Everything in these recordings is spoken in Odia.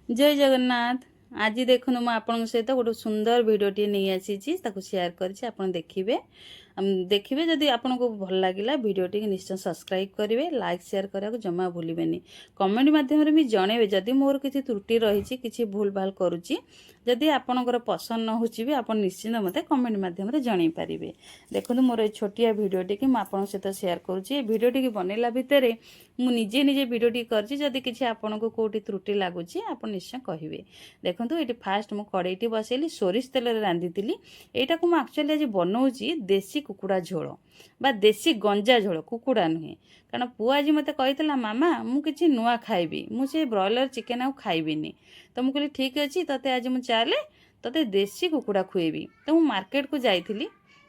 ଜୟ ଜଗନ୍ନାଥ। ଆଜି ଦେଖନ୍ତୁ, ମୁଁ ଆପଣଙ୍କ ସହିତ ଗୋଟେ ସୁନ୍ଦର ଭିଡ଼ିଓଟିଏ ନେଇ ଆସିଛି। ତାକୁ ସେୟାର କରିଛି, ଆପଣ ଦେଖିବେ। ଦେଖିବେ, ଯଦି ଆପଣଙ୍କୁ ଭଲ ଲାଗିଲା ଭିଡ଼ିଓଟିକି ନିଶ୍ଚୟ ସବସ୍କ୍ରାଇବ୍ କରିବେ। ଲାଇକ୍, ସେୟାର କରିବାକୁ ଜମା ଭୁଲିବେନି। କମେଣ୍ଟ ମାଧ୍ୟମରେ ବି ଜଣେଇବେ, ଯଦି ମୋର କିଛି ତ୍ରୁଟି ରହିଛି, କିଛି ଭୁଲ ଭାଲ କରୁଛି, ଯଦି ଆପଣଙ୍କର ପସନ୍ଦ ନ ହେଉଛି ବି, ଆପଣ ନିଶ୍ଚିନ୍ତ ମୋତେ କମେଣ୍ଟ ମାଧ୍ୟମରେ ଜଣେଇ ପାରିବେ। ଦେଖନ୍ତୁ, ମୋର ଏଇ ଛୋଟିଆ ଭିଡ଼ିଓଟିକି ମୁଁ ଆପଣଙ୍କ ସହିତ ସେୟାର କରୁଛି। ଏ ଭିଡ଼ିଓଟିକି ବନେଇଲା ଭିତରେ ମୁଁ ନିଜେ ନିଜେ ଭିଡ଼ିଓଟି କରିଛି। ଯଦି କିଛି ଆପଣଙ୍କୁ କେଉଁଠି ତ୍ରୁଟି ଲାଗୁଛି, ଆପଣ ନିଶ୍ଚୟ କହିବେ। ଦେଖନ୍ତୁ, ଏଇଠି ଫାଷ୍ଟ ମୁଁ କଡ଼େଇଟି ବସେଇଲି। ସୋରିଷ ତେଲରେ ରାନ୍ଧିଥିଲି ଏଇଟାକୁ। ମୁଁ ଆକ୍ଚୁଆଲି ଆଜି ବନଉଛି ଦେଶୀ କୁକୁଡ଼ା ଝୋଳ ବା ଦେଶୀ ଗଞ୍ଜା ଝୋଳ, କୁକୁଡ଼ା ନୁହେଁ। କାରଣ ପୁଅ ଆଜି ମୋତେ କହିଥିଲା, "ମାମା, ମୁଁ କିଛି ନୂଆ ଖାଇବି, ମୁଁ ସେ ବ୍ରଏଲର ଚିକେନ୍ ଆଉ ଖାଇବିନି।" ତ ମୁଁ କହିଲି, "ଠିକ୍ ଅଛି, ତୋତେ ଆଜି ମୁଁ ଚାଲେ ତୋତେ ଦେଶୀ କୁକୁଡ଼ା ଖୁଏଇବି।" ତ ମୁଁ ମାର୍କେଟକୁ ଯାଇଥିଲି।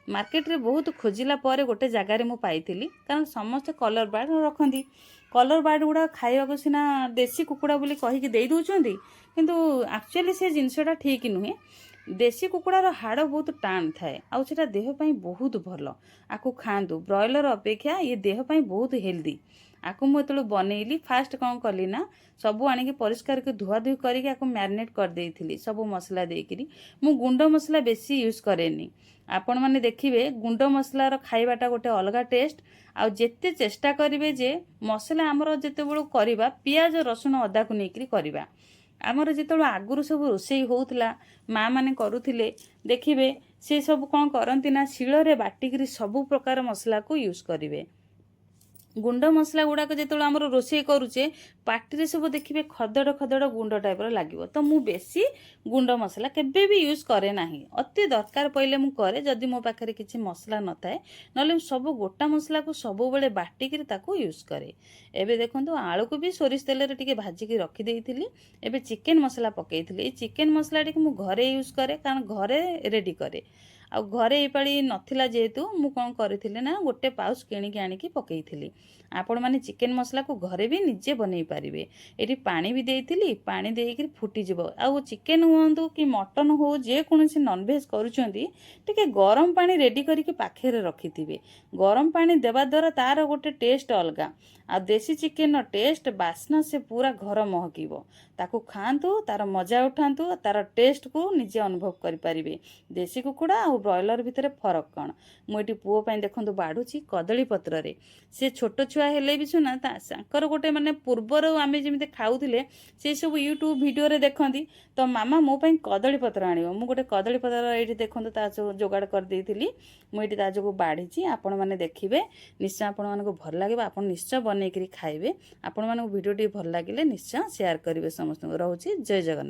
ମାର୍କେଟରେ ବହୁତ ଖୋଜିଲା ପରେ ଗୋଟେ ଜାଗାରେ ମୁଁ ପାଇଥିଲି। କାରଣ ସମସ୍ତେ କଲର୍ ବାର୍ଡ଼ ରଖନ୍ତି। କଲର୍ ବାର୍ଡ଼ ଗୁଡ଼ାକ ଖାଇବାକୁ ସିନା ଦେଶୀ କୁକୁଡ଼ା ବୋଲି କହିକି ଦେଇ ଦେଉଛନ୍ତି, କିନ୍ତୁ ଆକ୍ଚୁଆଲି ସେ ଜିନିଷଟା ଠିକ୍ ନୁହେଁ। ଦେଶୀ କୁକୁଡ଼ାର ହାଡ଼ ବହୁତ ଟାଣ ଥାଏ ଆଉ ସେଟା ଦେହ ପାଇଁ ବହୁତ ଭଲ। ଆକୁ ଖାଆନ୍ତୁ। ବ୍ରଏଲର ଅପେକ୍ଷା ଇଏ ଦେହ ପାଇଁ ବହୁତ ହେଲ୍ଦି। ଆକୁ ମୁଁ ଯେତେବେଳେ ବନେଇଲି, ଫାଷ୍ଟ କ'ଣ କଲି ନା ସବୁ ଆଣିକି ପରିଷ୍କାର କରି ଧୁଆ ଧୁଇ କରିକି ଆକୁ ମ୍ୟାରିନେଟ୍ କରିଦେଇଥିଲି ସବୁ ମସଲା ଦେଇକିରି। ମୁଁ ଗୁଣ୍ଡ ମସଲା ବେଶୀ ୟୁଜ୍ କରେନି। ଆପଣମାନେ ଦେଖିବେ, ଗୁଣ୍ଡ ମସଲାର ଖାଇବାଟା ଗୋଟେ ଅଲଗା ଟେଷ୍ଟ। ଆଉ ଯେତେ ଚେଷ୍ଟା କରିବେ ଯେ ମସଲା ଆମର ଯେତେବେଳେ କରିବା, ପିଆଜ, ରସୁଣ, ଅଦାକୁ ନେଇକରି କରିବା। ଆମର ଯେତେବେଳେ ଆଗରୁ ସବୁ ରୋଷେଇ ହେଉଥିଲା, ମା ମାନେ କରୁଥିଲେ, ଦେଖିବେ ସେ ସବୁ କ'ଣ କରନ୍ତି ନା ଶିଳରେ ବାଟିକିରି ସବୁ ପ୍ରକାର ମସଲାକୁ ୟୁଜ୍ କରିବେ। ଗୁଣ୍ଡ ମସଲା ଗୁଡ଼ାକ ଯେତେବେଳେ ଆମର ରୋଷେଇ କରୁଛେ, ପାଟିରେ ସବୁ ଦେଖିବେ ଖଦଡ଼ ଖଦଡ଼ ଗୁଣ୍ଡ ଟାଇପ୍ର ଲାଗିବ। ତ ମୁଁ ବେଶୀ ଗୁଣ୍ଡ ମସଲା କେବେ ବି ୟୁଜ୍ କରେ ନାହିଁ। ଅତି ଦରକାର ପଡ଼ିଲେ ମୁଁ କରେ, ଯଦି ମୋ ପାଖରେ କିଛି ମସଲା ନଥାଏ। ନହେଲେ ମୁଁ ସବୁ ଗୋଟା ମସଲାକୁ ସବୁବେଳେ ବାଟିକିରି ତାକୁ ୟୁଜ୍ କରେ। ଏବେ ଦେଖନ୍ତୁ, ଆଳୁକୁ ବି ସୋରିଷ ତେଲରେ ଟିକେ ଭାଜିକି ରଖିଦେଇଥିଲି। ଏବେ ଚିକେନ୍ ମସଲା ପକାଇଥିଲି। ଏଇ ଚିକେନ୍ ମସଲାଟିକୁ ମୁଁ ଘରେ ୟୁଜ୍ କରେ, କାରଣ ଘରେ ରେଡ଼ି କରେ। ଆଉ ଘରେ ଏଇପାଳି ନଥିଲା ଯେହେତୁ, ମୁଁ କ'ଣ କରିଥିଲି ନା ଗୋଟେ ପାଉଚ୍ କିଣିକି ଆଣିକି ପକାଇଥିଲି। ଆପଣମାନେ ଚିକେନ୍ ମସଲାକୁ ଘରେ ବି ନିଜେ ବନେଇ ପାରିବେ। ଏଠି ପାଣି ବି ଦେଇଥିଲି। ପାଣି ଦେଇକିରି ଫୁଟିଯିବ। ଆଉ ଚିକେନ୍ ହୁଅନ୍ତୁ କି ମଟନ୍ ହଉ, ଯେକୌଣସି ନନଭେଜ୍ କରୁଛନ୍ତି, ଟିକେ ଗରମ ପାଣି ରେଡ଼ି କରିକି ପାଖରେ ରଖିଥିବେ। ଗରମ ପାଣି ଦେବା ଦ୍ୱାରା ତାର ଗୋଟେ ଟେଷ୍ଟ ଅଲଗା। ଆଉ ଦେଶୀ ଚିକେନ୍ର ଟେଷ୍ଟ, ବାସ୍ନା, ସେ ପୁରା ଘର ମହକିବ। ତାକୁ ଖାଆନ୍ତୁ, ତାର ମଜା ଉଠାନ୍ତୁ, ତାର ଟେଷ୍ଟକୁ ନିଜେ ଅନୁଭବ କରିପାରିବେ, ଦେଶୀ କୁକୁଡ଼ା ଆଉ ବ୍ରଏଲର ଭିତରେ ଫରକ କ'ଣ। ମୁଁ ଏଠି ପୁଅ ପାଇଁ ଦେଖନ୍ତୁ ବାଢ଼ୁଛି କଦଳୀ ପତ୍ରରେ। ସେ ଛୋଟ ଛୁଆ ହେଲେ ବି ସୁନା ତାଙ୍କର ଗୋଟେ ମାନେ ପୂର୍ବରୁ ଆମେ ଯେମିତି ଖାଉଥିଲେ, ସେସବୁ ୟୁଟ୍ୟୁବ୍ ଭିଡ଼ିଓରେ ଦେଖନ୍ତି। ତ "ମାମା, ମୋ ପାଇଁ କଦଳୀ ପତ୍ର ଆଣିବ।" ମୁଁ ଗୋଟେ କଦଳୀ ପତ୍ର ଏଇଠି ଦେଖନ୍ତୁ ତା ସବୁ ଯୋଗାଡ଼ କରିଦେଇଥିଲି। ମୁଁ ଏଇଠି ତା ଯୋଗୁଁ ବାଢ଼ିଛି। ଆପଣମାନେ ଦେଖିବେ, ନିଶ୍ଚୟ ଆପଣମାନଙ୍କୁ ଭଲ ଲାଗିବ। ଆପଣ ନିଶ୍ଚୟ ବନେଇକିରି ଖାଇବେ। ଆପଣମାନଙ୍କୁ ଭିଡ଼ିଓଟି ଭଲ ଲାଗିଲେ ନିଶ୍ଚୟ ସେୟାର କରିବେ ସମସ୍ତଙ୍କୁ। ରହୁଛି, ଜୟ ଜଗନ୍ନାଥ।